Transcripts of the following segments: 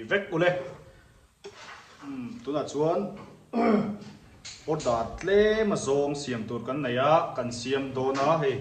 vek ule. Umm tunah chuan order tlem a zawng siam tur kan nei a, kan siam dawn a hei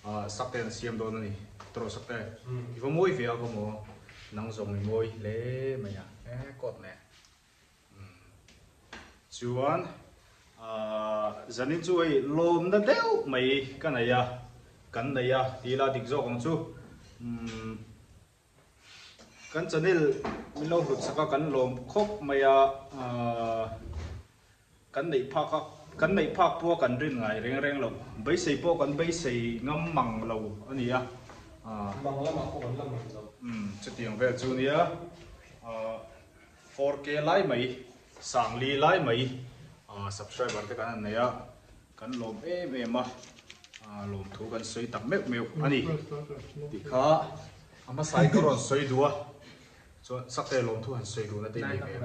ah sak te an siam dawn a ni tawrh sak te i va mawi ve a va maw nang zawng i mawi hle mai a e coat nen umm chuan ah zanin chu hei lawmna deuh mai ka nei a kan nei a tih ila dik zawk ang chu umm. Kan channel min lo hlut sak a kan lawm khawp mai a, kan neih phak a kan neih phak pawh a kan rin ngai reng reng lo, beisei pawh kan beisei ngam mang lo a ni a. Mang lamah pawh kan la mang lo. Umm chutiang vel chu nia, 4K lai mai, sangli lai mai subscriber te kan han nei a. Kan lawm em em a, lawmthu kan sawi tak meuh meuh a ni tih kha a hmasain ka rawn sawi duh a, chuan Sakte lawmthu han sawi duhna te i nei ve em?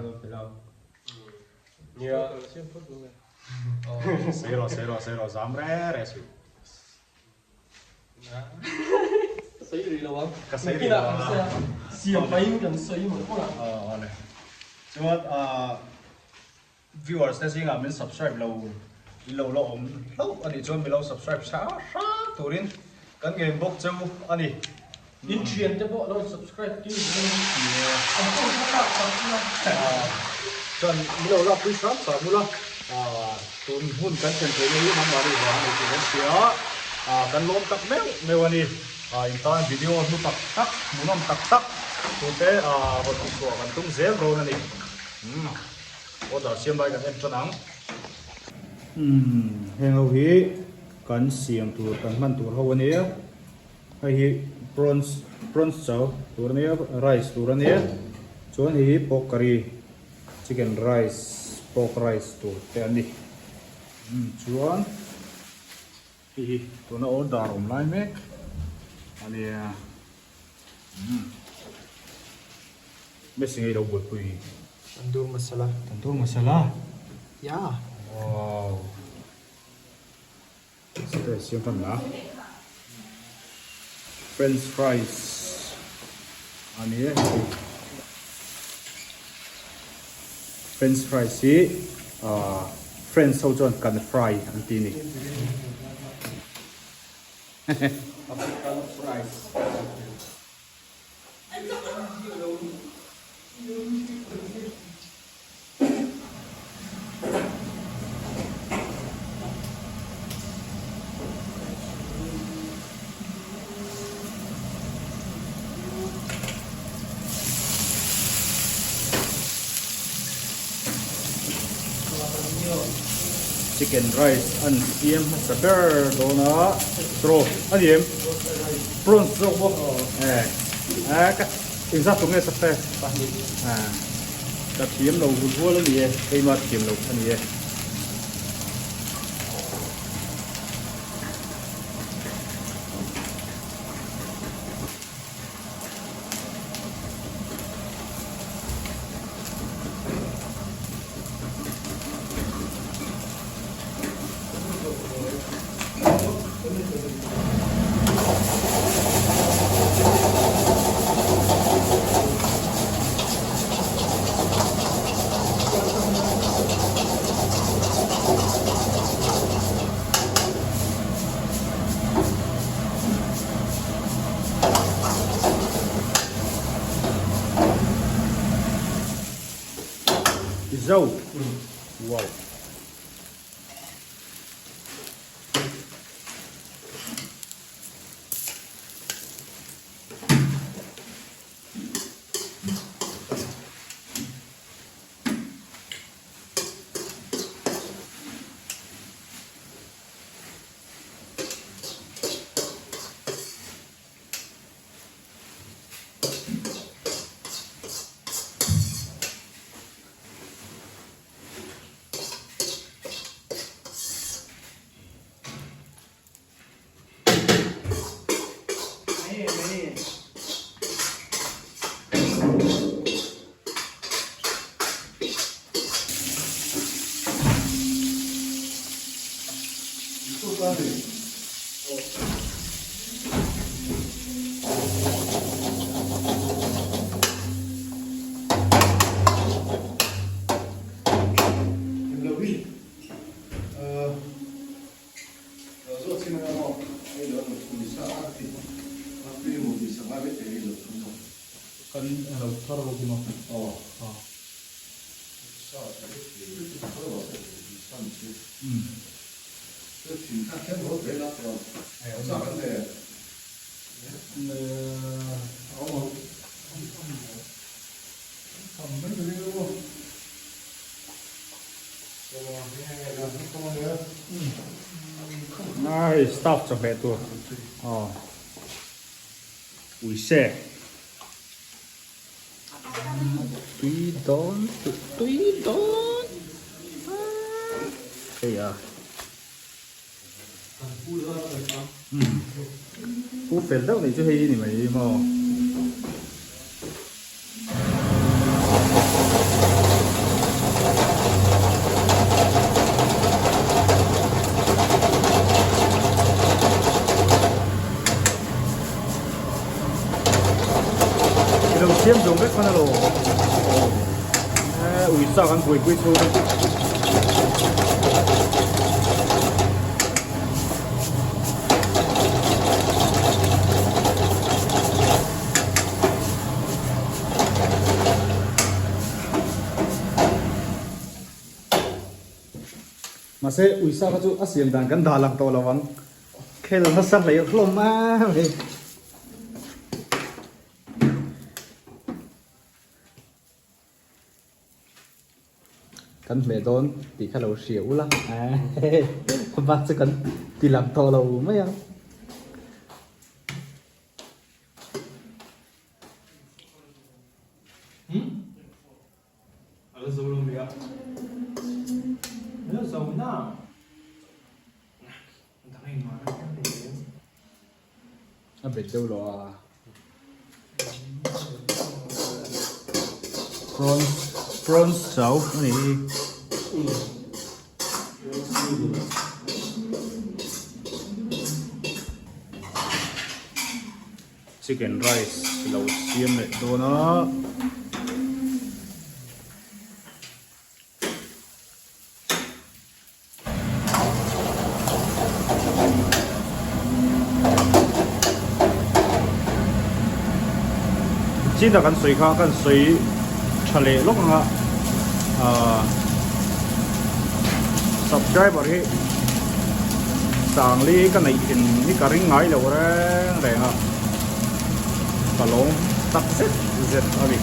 Sawi rawh, sawi rawh, sawi rawh, zam re re suh. Ka sawi rih lo ang. Ka sawi rih lo ang. Siam pahin kan sawi mawlh mawlh a. Awle. Chuan Viewers te zingah min subscribe lo in lo la awm hlauh a nih chuan min lo subscribe hra hra turin kan ngen bawk cheu a ni. In thian te pawh lo subscribe tir zel ang an phone kha lak tak ila. Chuan min lo lak pui hram hram ula tun hun kan thlen theihna hi nangmahni vang a ni tih kan hria a, kan lawm tak meuh meuh a ni. In tan video hnu tak tak hmuhnawm tak tak tute rawn tihchhuah kan tum zel dawn a ni. Order siam lai kan en tan ang. Umm heng ho hi kan siam tur kan hman tur ho ania hei hi prawns prawns chow tur ania rice tur ania chuan hei hi pork curry chicken rice pork rice tur te an ni umm chuan hei hi tuna order awm lai mek ania umm. Messi ngei lo buaipui. Tandoor masala. Tandoor masala? Yeah. Wow. Sate siam tan la. French fries ani e. French fries hi French ho chuan kan fry an ti ni. African fries. Chicken rice an siam hmasa ber dawn a straw a ni em? Prawns zawk bawk eh eh ka engzat tur nge sak te eh ka thiam lo hul hual a ni e keimah thiam lo a ni e. Zo. Wow. Kan lo thar bawk in aw. Hei staff chawhmeh tur aw uise tui dawn tui dawn hei a Pu fel deuh nih chu hei hi ni mai maw. I lo siam zawng vek hman alo. Ui sa kan buaipui chhung. Mahse uisa kha chu a siam dan kan dah lang tawh lo ang. Khel nasa hlei hlawm a hei. Kan hmeh dawn tih kha lo hria ula bak chu kan ti lang tawh lo mai ang. A la zo lo mai a. A la zo na. A bet deuh lo a. Prawns prawns chau a ni hi. Chicken rice lo siam leh dawn a. Chin a kan sawi kha kan sawi tha leh lawk ang a ahh subscriber hi sangli ka neih thin hi ka ring ngai lo reng reng a ka lawm tak zet zet a ni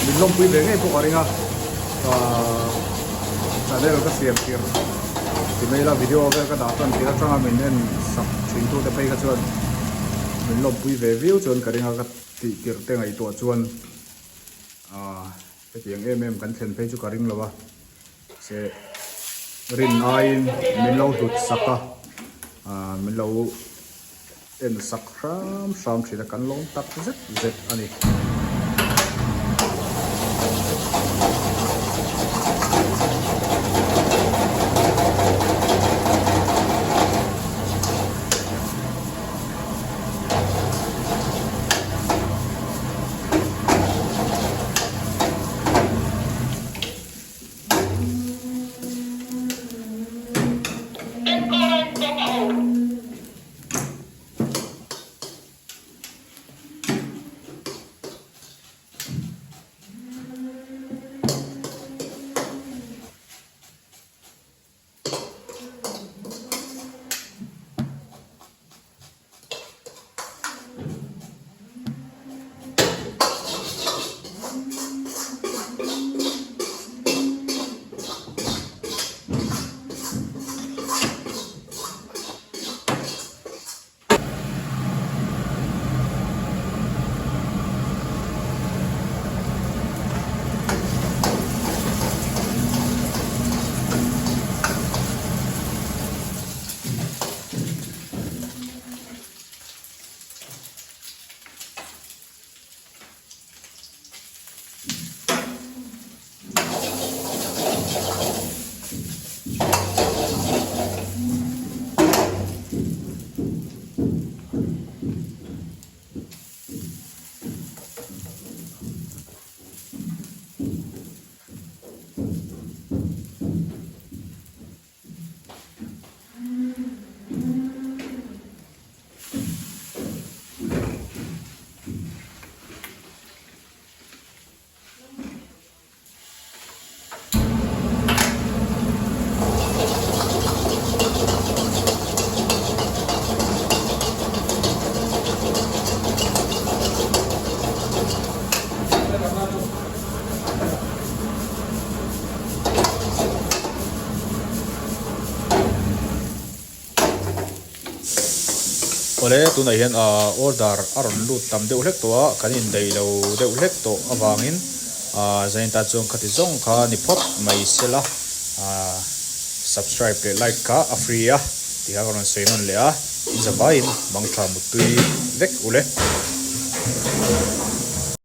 min lawmpui ve ngei pawh ka ring a ahh. Channel ka siam tir ti mai ila video vel ka dah tan tir atanga min en sak thin tu te phei kha chuan min lawmpui ve viau chuan ka ring a ka tih tirh te ngaihtuah chuan aaa hetiang em em kan thlen phei chu ka ring lo a se rin aiin min lo hlut sak a aaa min lo en sak hram hram thin a kan lawm tak zet zet a ni. Awle tunah hian ah order a rawn lut tam deuh hlek tawh a, kan indaih lo deuh hlek tawh avangin ah zanin tan chuan khati zawng kha ni phawt mai sela ah subscribe leh like kha a free a tih kha ka rawn sawi nawn leh a, in zavaiin mangtha muttui vek ule.